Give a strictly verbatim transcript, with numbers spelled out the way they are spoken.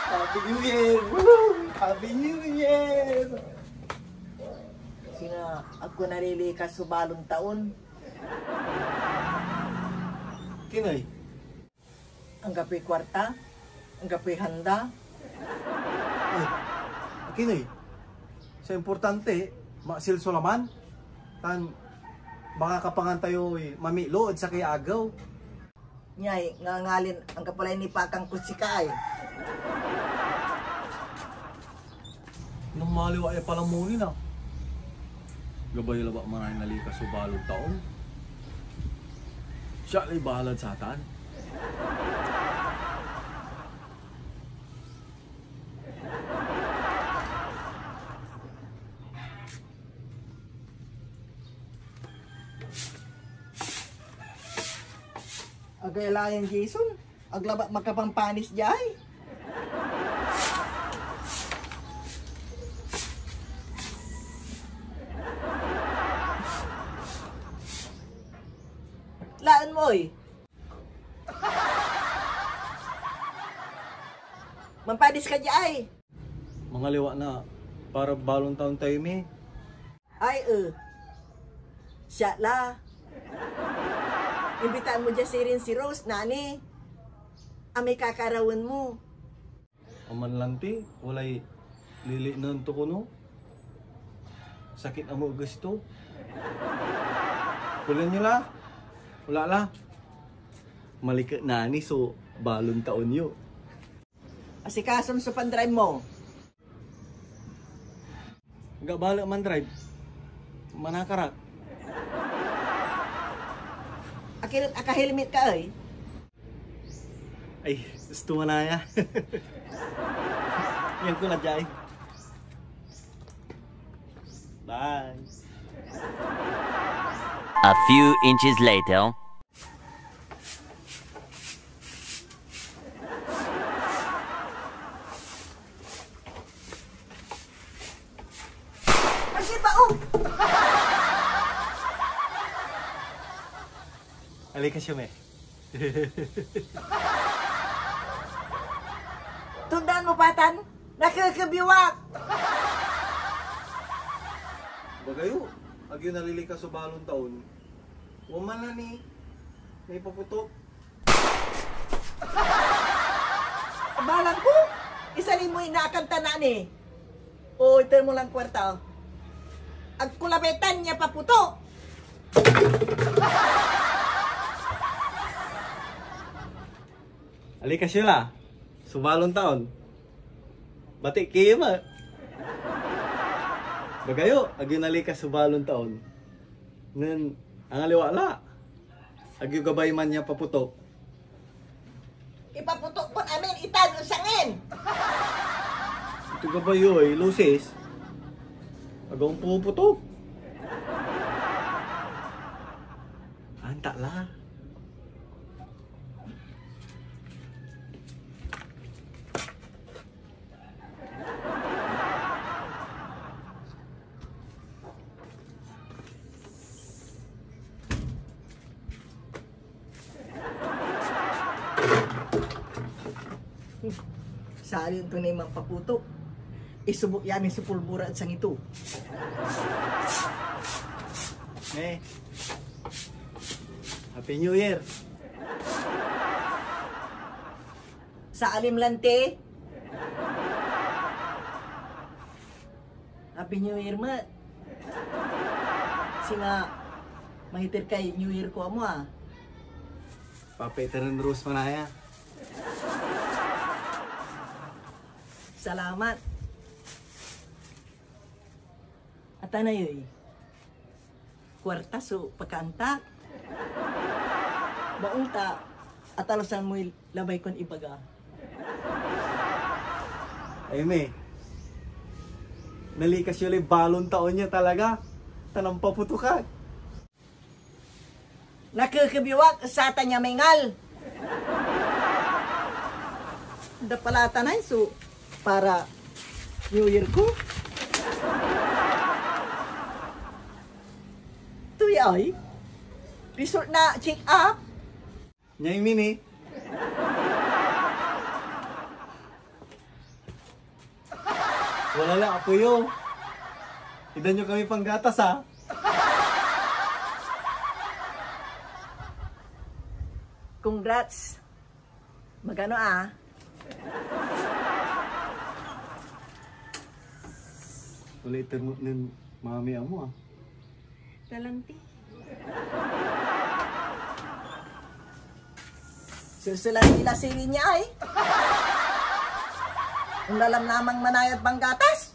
Happy New Year! Woo! Happy New Year! Singa agko nalilikas so balon taon. Kinay? Anggapoy kuarta, anggapoy handa. Ay, akin ey. Sa importante, maksil so laman, tan makakapangan tayoy mamilo ed sakey a agew. Nyay, ngangalin anggapo lay nipaakar kod sika ey. Namaliw ya palamunin a. Gabay labat manay nalikas so balon taon. Siak lay bahalad satan. Agay layan Jason. Ag labat makapampanis diay. Laen moy. Mampanis ka diay. Mangaliwa na para balon taon tayo mi. Ay, eh. Siya la. Imbitaan mo dia sirin si Rose, nani. Amay kakarawen mo. Aman lanti, walay lilinen to kono. Sakit amo eges to. Kulen yo la. Wala la. Maliket nani so balon taon yo. Asikasom so pandrive mo. Ga bala man drive. Manakarak. Akin et aka-helmet ka ey? Ay, gusto mo na ya. Yan ko na, Jai. Bye. A few inches later. Agi ba, oh! Alikas yo, me. Tundaan mo, patan? Nakekebiwak! Bagayo, agyo nalilikas so balon taon. Waman la ni, naipaputok. Balang ko, isali moy naakanta na ni. O, iter mo lang kwarta. Agko labay tan ya paputok. Alikas yo la, so balon taon. Bati ki ma. Bagayo, agyo nalikas so balon taon. Nen angaliwa la. Agyo gabay man ya paputok. Ipaputok kon amin itan ed sangin. Ito gabay yo, eh, luces. Agawang puputok. Anta la. Sali to ni mapaputok. Isubok ya ni so pulbura ed sangi to. Eh. Happy New Year. Sa alim lanti. Happy New Year met. Singa mangiter kay New Year ko amo a. Papaiteren Rose manaya. Salamat. Ata na yoy. Kuarta so pakaantak. Maong ta atalusan moy labay kon ibaga. Ay, me. Nalikas yo lay balon taon niya talaga. Tan nampaputok ak. Nakekebiwak satan ya maingal. Dapalatan ay so para New Year ko. Tuya ay result na check up. Nyay mini. Wala lang, apo yo. Idan nyo kami panggatas, ha? Congrats. Magano, ah? Wala iter mo nen mami amo, ah. Talanti. Susulan nila sili niya ay. Ang lalamlamang manayad panggatas.